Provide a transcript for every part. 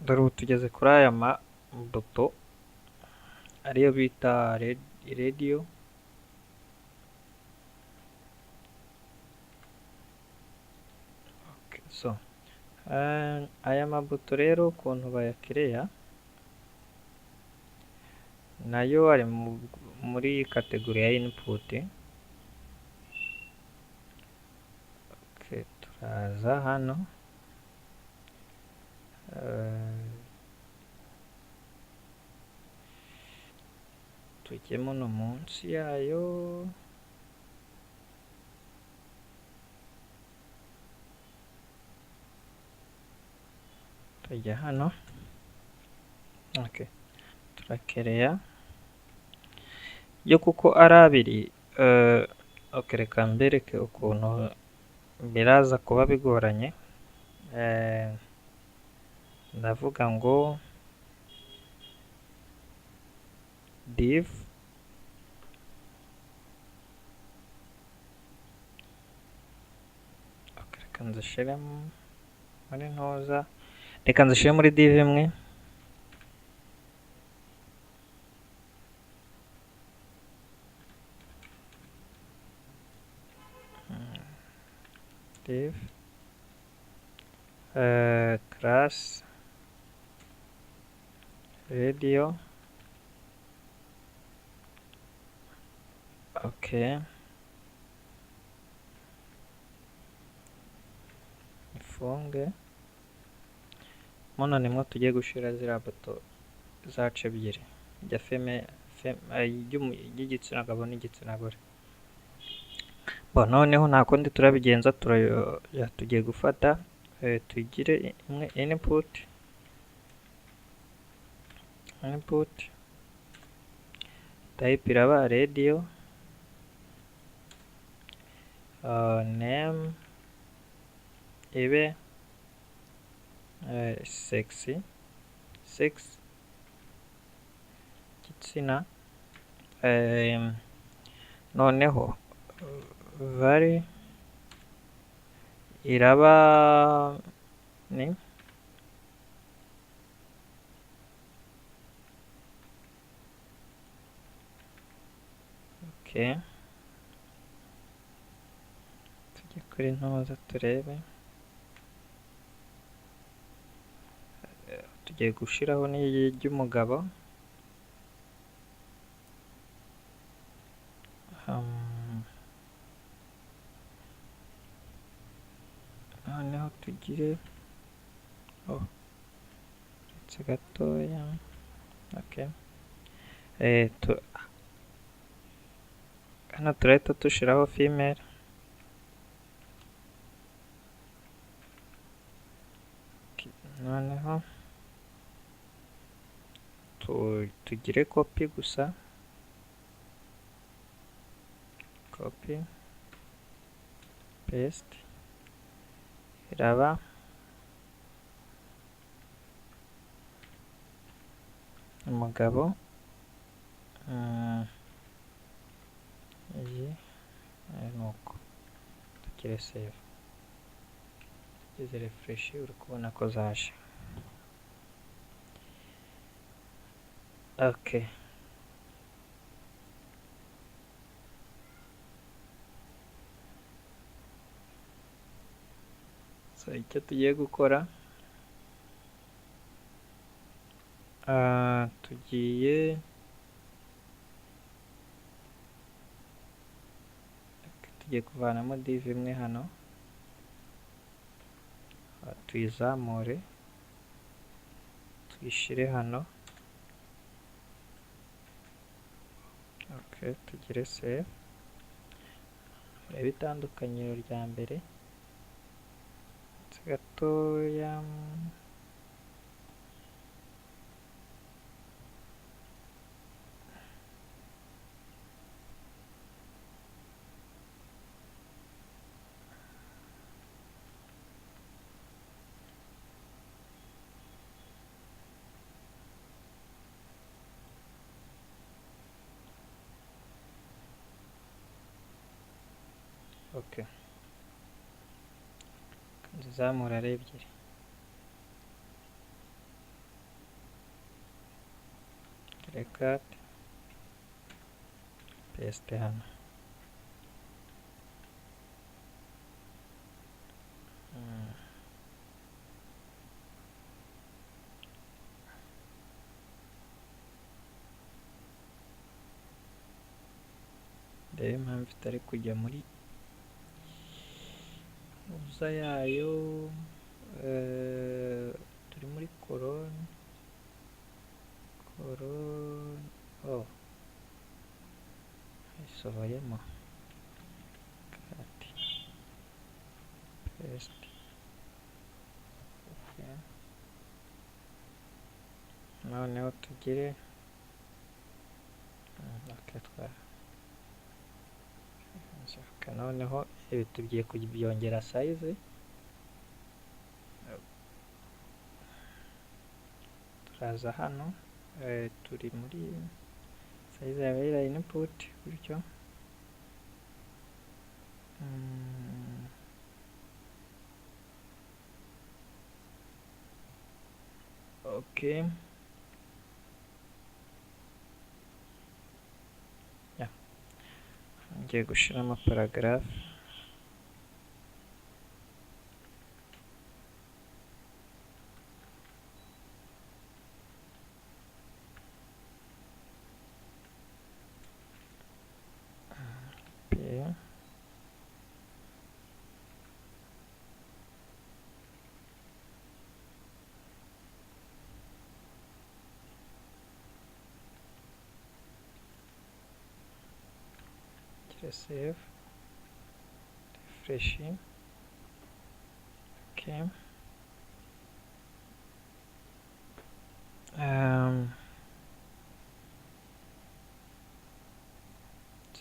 Dore ubu tugeze kuri aya mabuto ariyo bita radio. Okay, so aya mabuto rero ukuntu bayakereya nayo ari muri category ya input. Okay, turaza hano tujye muno munsi yayo, tujya hano. Okay, turakereya yo kuko ari abiri. Okay, reka mbereke ukuntu biraza kuba bigoranye. Ndavuga ngo div okay, reka nzishire muri ntuza, reka nzishire muri div imwe. Div class radio. Okay, ifunge. Muno nimwo tugiye gushira ziriya buto zacu ebyiri, rya feme, ry'igitsina gabo n'igitsina gore. Bo noneho nta kundi turabigenza, tugiye gufata tugire imwe input type iraba radio, name ibe sexy, sex gitsina, noneho value iraba ni okay. Tujye kuri ntuza turebe, tugiye gushiraho n'iry'umugabo. Noneho tugire uretse gatoya. Okay, hano turahita dushiraho female. Noneho tugire copy gusa, copy paste iraba umugabo. Iyi nuko tugire save, tugeze refresh, uri kubona ko zaje. Okay, so icyo tugiye gukora, tugiye kuvanamo div imwe hano, tuyizamure tuyishire hano. Okay, tugire save, urebe itandukaniro rya mbere gatoya. Okay, nzizamura ari ebyiri. Reka paste hano. Ndebe impamvu itari kujya muri uza yayo. Turi muri colon colon, oh, isohoyemo. Cut, paste, okay. Noneho tugire okay, twa okay, noneho ibi tugiye kubyongera size. Turaza hano, turi muri size ya line input gutyo. Okay, yeah. Ngiye gushiramo paragraph. P save, refreshing. Okay.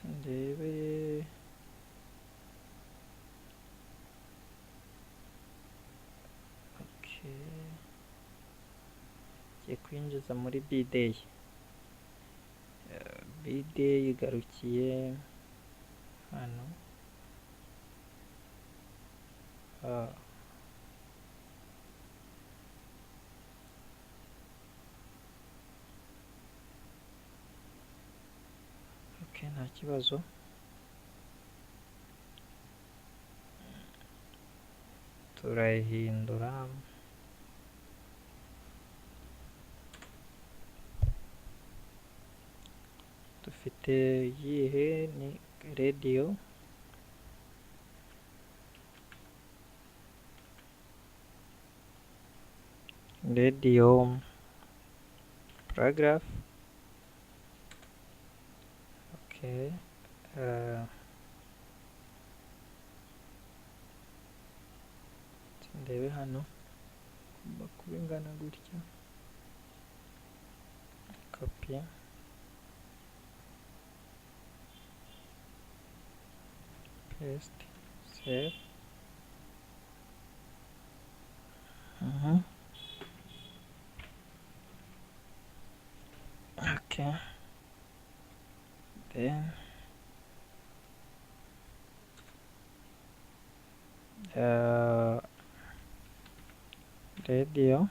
Ndebe okay, ngiye kwinjiza muri b-day. B-day igarukiye hano. Okay, nta kibazo. Turayihindura. Dufite yihe? Ni radio. Radio paragraph. Okay. Ndebe hano igomba kuba ingana gutya. Copy, paste, save. Okay, then radio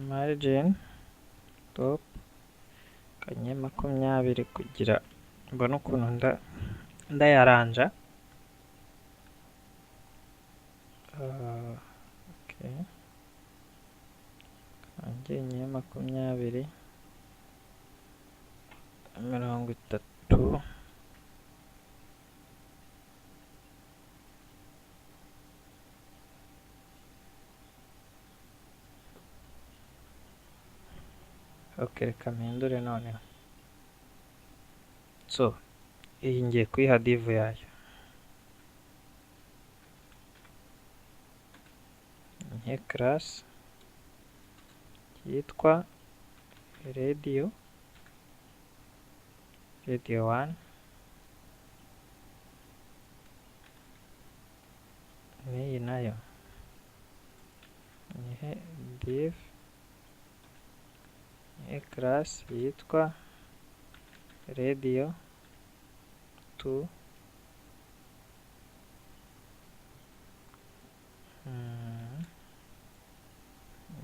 margin top kanye 20 kugira mbone ukuntu ndayaranja. Okay, kanjye 20 30. Okay, reka mpindure noneho. So iyi ngiye kuyiha div yayo. Nke class yitwa radio, radio 1, n'iyi nayo nihe div class yitwa radio 2.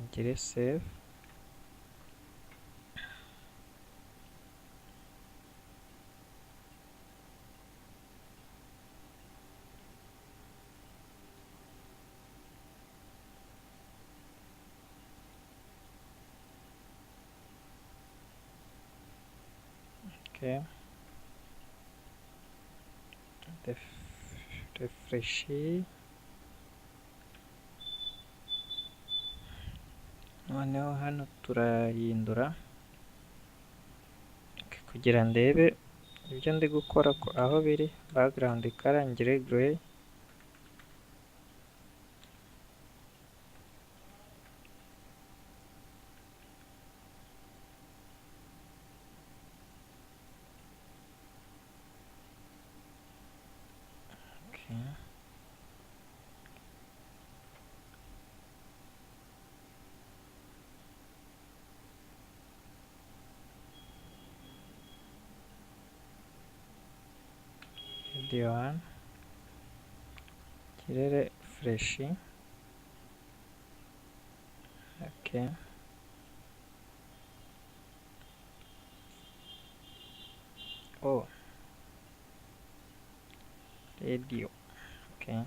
Ngire save, Okay, refresh. Noneho hano turahindura kugira ndebe ibyo ndi gukora ko aho biri. Background color ngire gray. Okay. Radio 1, kirere fresh. Okay. Oh, radio. Okay.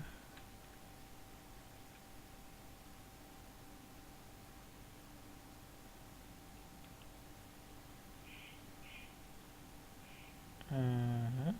Mhm.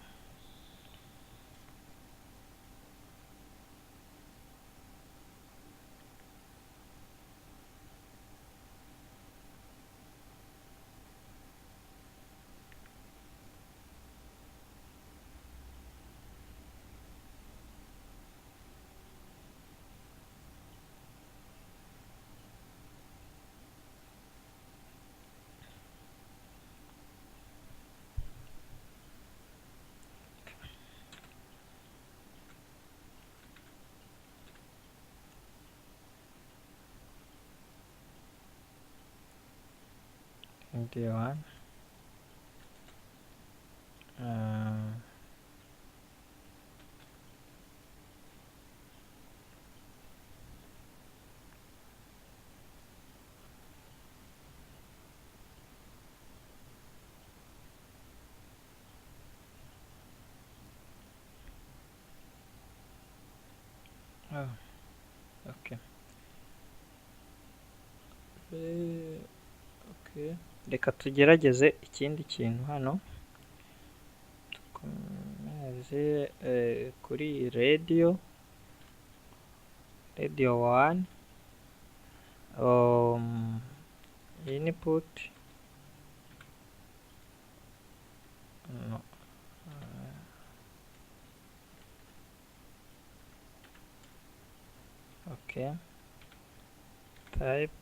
Radio 1. Oh, okay. Okay. Reka tugerageze ikindi kintu hano, dukomeze kuri radio, radio 1, input no, okay, type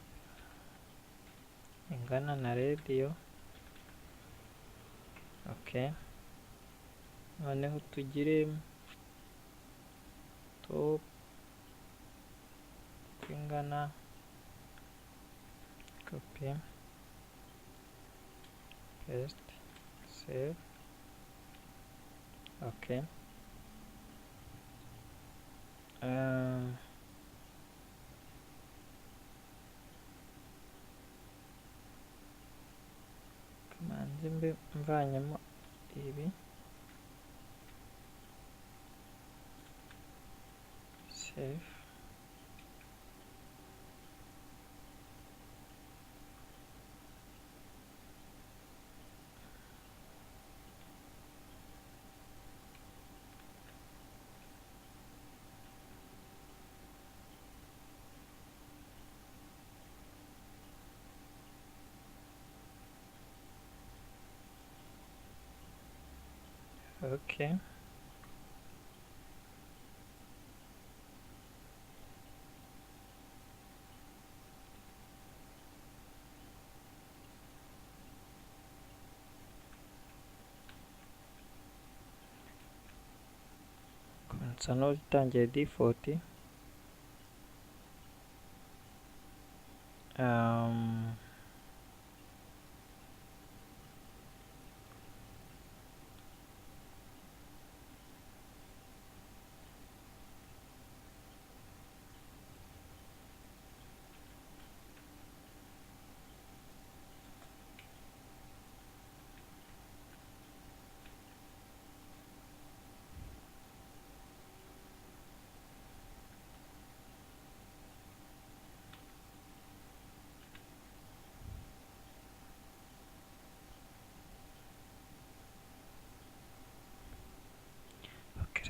ingana na radio. Okay, noneho tugire top ingana copy paste save. Okay. Kamanze mbe mvanyemo ibi, save. Okay. Nsa n'utangiye default.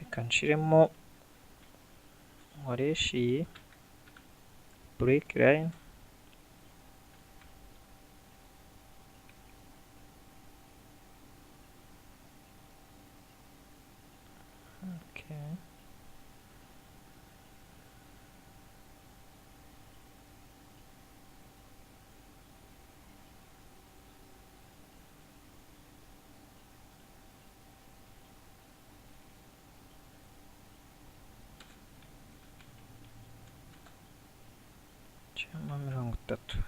Reka nshiremo, nkoreshe iyi break line. Okay. Nshiremo 30.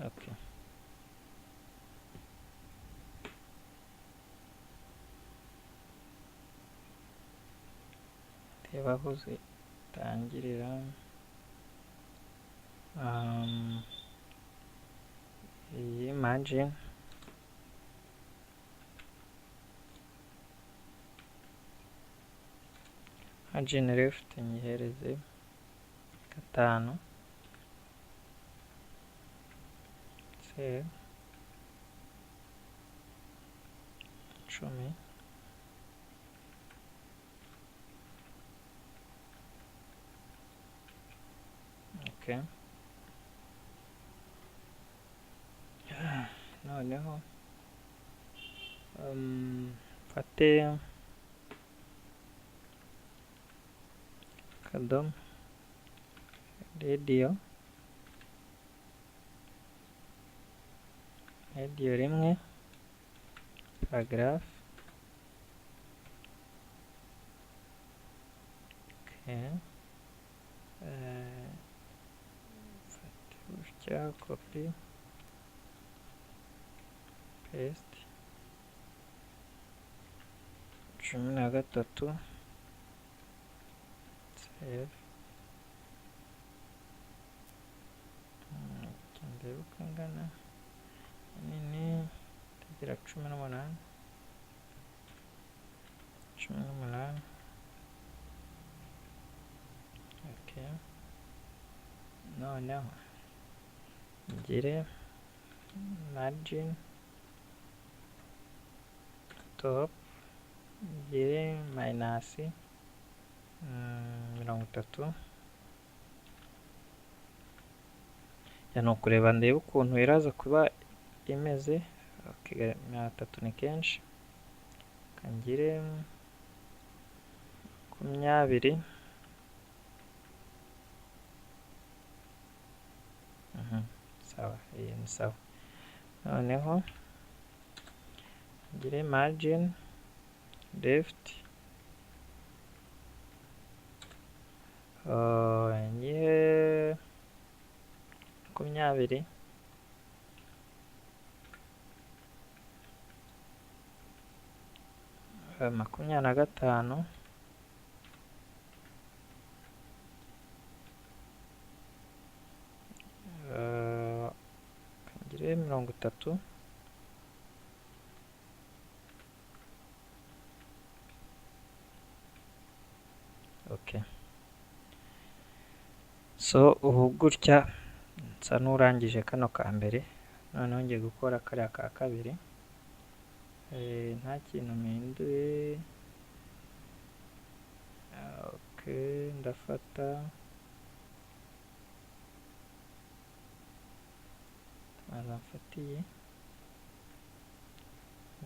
Okay. Reba aho zitangirira. Iyi margin left nyihereze 5, save, 10. Okay. Noneho mfate akadomo radio 1 paragraph. Okay. Mfate gutya, copy paste, 13, save. Ndebe uko ingana, nini tugira 18, 18. Okay. Noneho ngire margin top, ngire minus 30. Ya ni ukureba ndebe ukuntu iraza kuba imeze. Okay, 30 ni kenshi, kangire 20. Sawa, iyi ni sawa. Noneho ngire margin left, ngihe 20. 25. Ngire 30. Okay. So ubu gutya nsa n'urangije kano ka mbere, noneho ngiye gukora kariya ka kabiri. Nta kintu mpinduye. Okay, ndafata maze mfatiye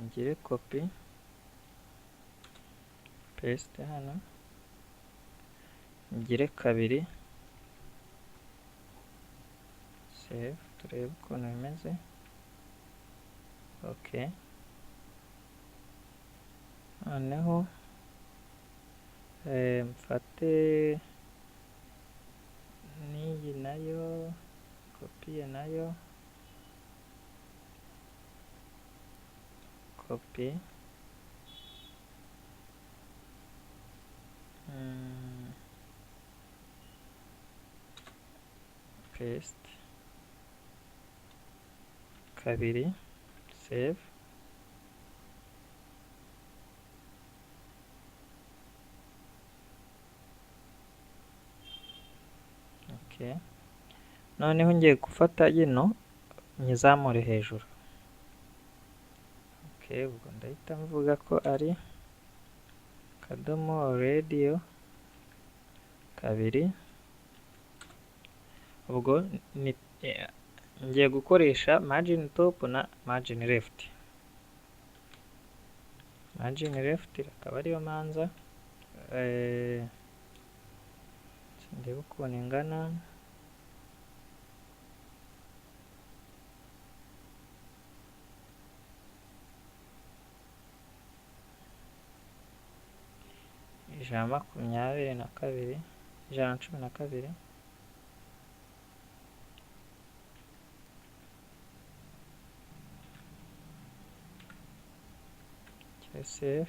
ngire copy paste hano, ngire 2, save, turebe ukuntu bimeze. Okay. Noneho mfate n'iyi nayo, kopiye nayo, copy, paste, 2, save. Okay. Noneho ngiye gufata yino nyizamure hejuru. Okay, ubwo ndahita mvuga ko ari akadomo radio 2. Ubwo ni ngiye gukoresha margin top na margin left. Margin left akaba ariyo manza, ndebe ukuntu ingana. 122, 112. Save.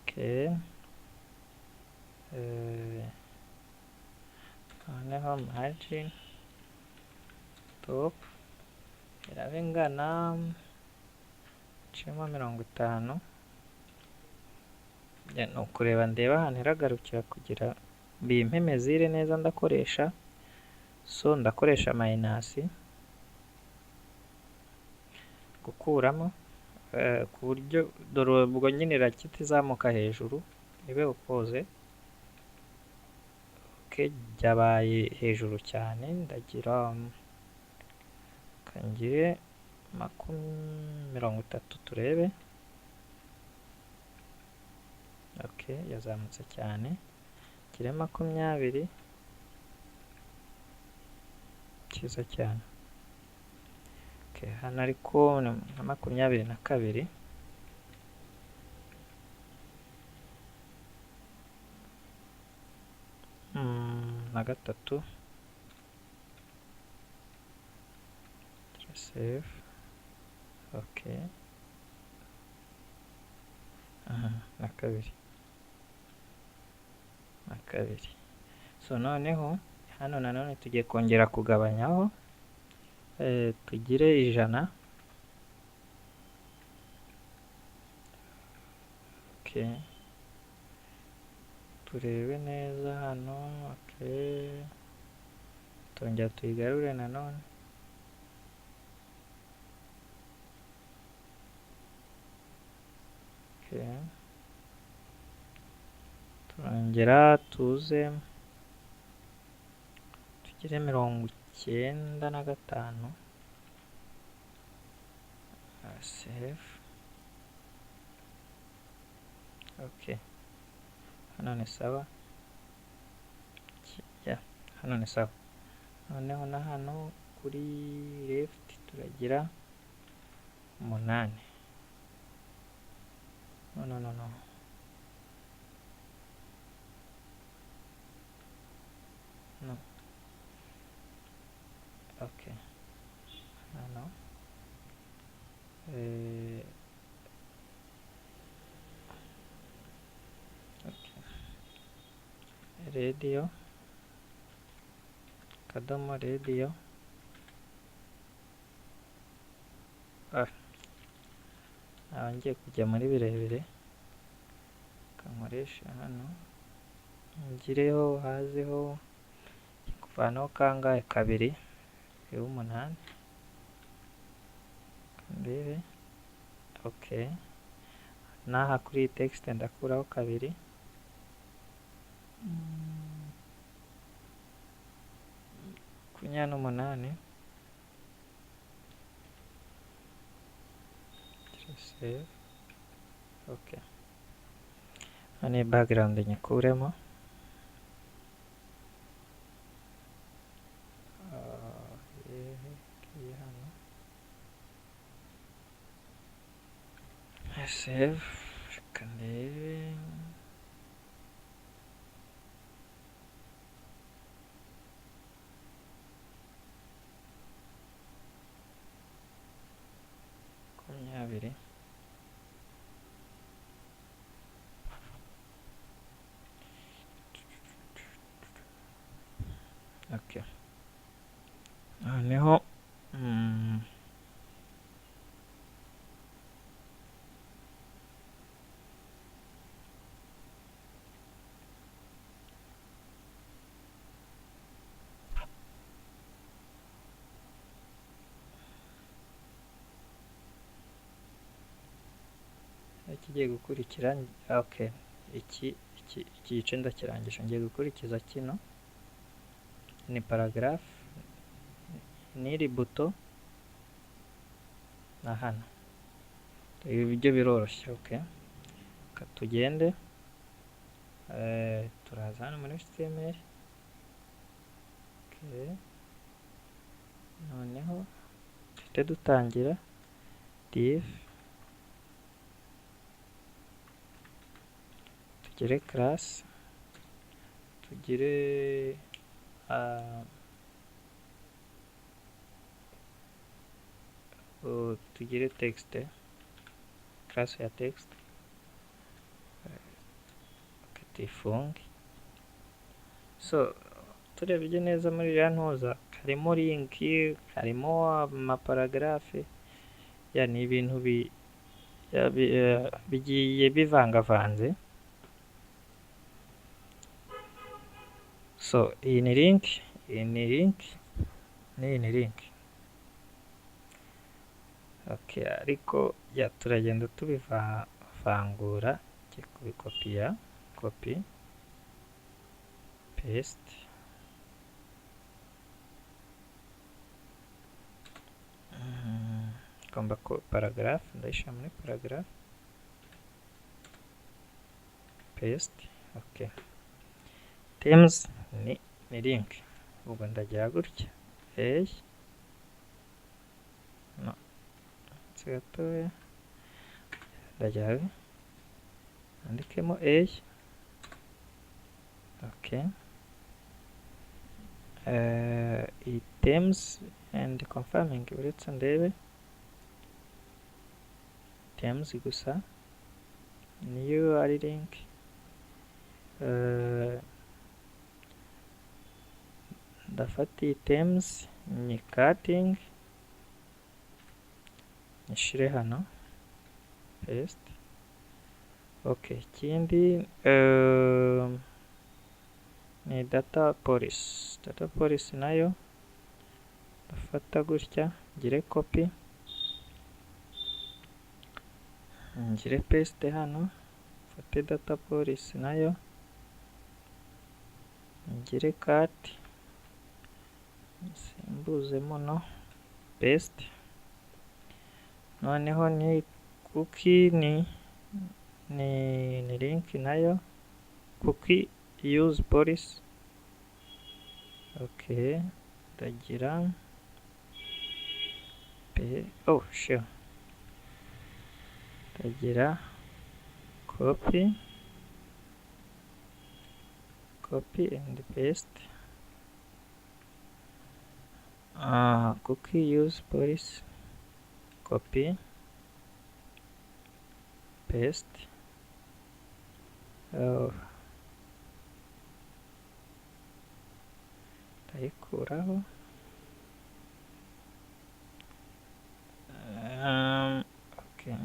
Okay. Noneho margin top iraba ingana iciyemo 50. Ni ukureba ndeba ahantu iragarukira kugira bimpe mesure neza. Ndakoresha so ndakoresha minus gukuramo, ku buryo dore ubwo nyine irakita izamuka hejuru ibe opposé. Okay, byabaye hejuru cyane, ndagira kangire 30 turebe. Okay, yazamutse cyane, ngire 20, cyiza cyane. Okay, hano ariko ni nka 22. Na 3. Save. Okay. Aha, na 2. Na 2. So noneho hano nanone tugiye kongera kugabanyaho, tugire 100. Okay. Turebe neza hano. Okay. Tongera tuyigarure nanone. Okay. Turongera tuze tugire 95. Save. Okay. Hano ni sawa. Yeah, hano ni sawa. Noneho na hano kuri left turagira 8. No, no, no, no. No. Okay. Hano. Okay. Radio. Akadomo radio. Ngiye kujya muri birebire. Kankoresha hano. Ngireho hazeho kuvanaho kangahe 2 8. Ndebe. Okay. Naha kuri text ndakuraho 2. 28. Save. Okay. Hano background nyikuremo. Save. Reka ndebe. 20. Okay. Noneho Ikigiye gukurikira, okay, iki gice ndakirangije, ngiye gukurikiza kino ni paragraph n'iri buto na hano. Ibi byo biroroshye. Okay, reka tugende. Turaza hano muri HTML. Okay, noneho duhite dutangira div, tugire class, tugire tugire text, class ya text. Okay, tuyifunge. So turebye neza muri iriya ntuza harimo link, harimo amaparagraphe ya ni ibintu bigiye bivangavanze. So iyi ni link, iyi ni link, n'iyi ni link. Okay, ariko ya turagenda tubivangura. Ngiye kubikopiya, copy, paste. Ngomba ko paragraph ndayishyira muri paragraph, paste. Okay, terms ni link, ubwo ndagira gutya a no gatoya, ndagira andikemo a. Okay, iyi terms and confirming, uretse ndebe terms gusa niyo ari link. Ndafata iyi terms ni cutting, nyishire hano, paste. Okay, ikindi ni data policy. Data policy nayo ndafata gutya, ngire copy, ngire paste hano, mfate data policy nayo ngire cut, nsimbuzemo no paste. Noneho ni cookie, ni link nayo, cookie use policy. Okay, ndagira p, oh sure, ndagira copy, copy and paste. Cookie use policy, copy, paste. Oh, ndayikuraho. Okay,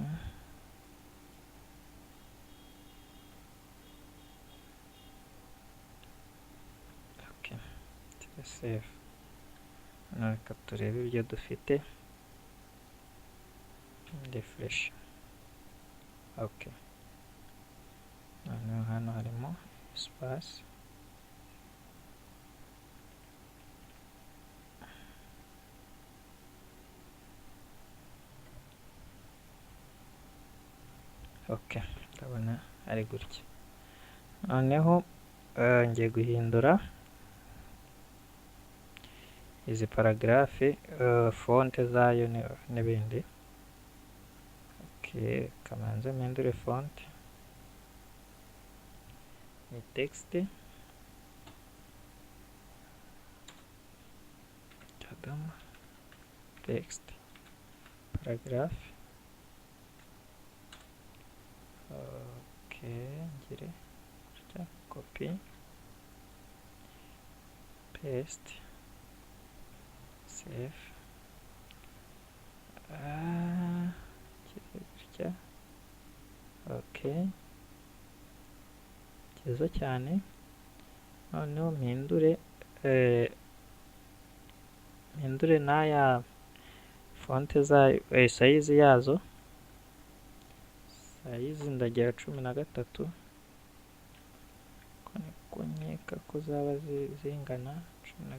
okay, save. Hano reka turebe ibyo dufite, refresh. Okay, noneho hano harimo espace. Okay, ndabona ari gutya. Noneho ngiye guhindura izi paragraphe, font zayo n'ibindi. Okay, kamanze mpindure font, ni text akadomo text paragraph. Okay, ngire gutya, copy, paste, save. Ngire gutya. Okay, byiza cyane. Noneho mpindure n'aya font zayo, size yazo, Size ndagira 13, ko niko nkeka ko zaba zingana.